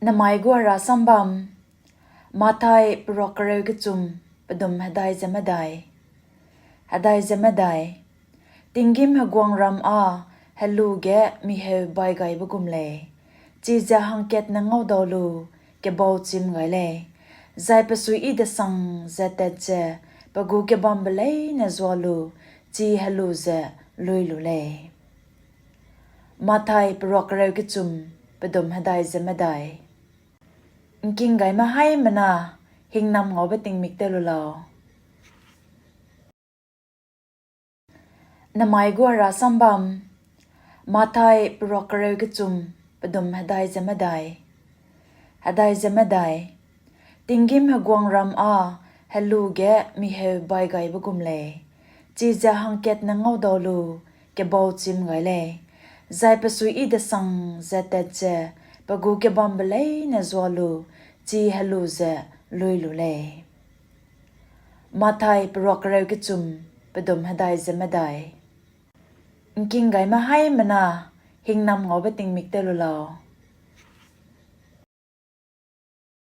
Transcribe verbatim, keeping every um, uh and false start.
Namai gu herasambam. Mathai peruak kereu kechum, pedum hedai ze medai. Hedai ze medai. Tinggîm heguangram â helu ge miheu baigaibe gum lei, chize hangkatne ngaudau lu kebau chim gai lei, zai pe suiyi-desang ze tat ze pe gu kebambe leine zua lu chi helu ze lui lu lei. Mathai peruak kereu kechum, pedum hedai ze medai. ’Ngkinggaime haimena, hingnam ngaube tingmik tew lu lau. Namai gu herasambam. Mathai peruak kereu kechum, pedum hedai ze medai. Hedai ze medai. Tinggîm heguangram â helu ge miheu baigaibe gum lei, chize hangkatne ngaudau lu kebau chim gai lei, zai pe suiyi-desang ze tat ze pe gu kebambe leine zua lu chi helu ze lui lu lei. Mathai peruak kereu kechum, pedum hedai ze medai. ’Ngkinggaime haimena, hingnam ngaube tingmik tew lu lau.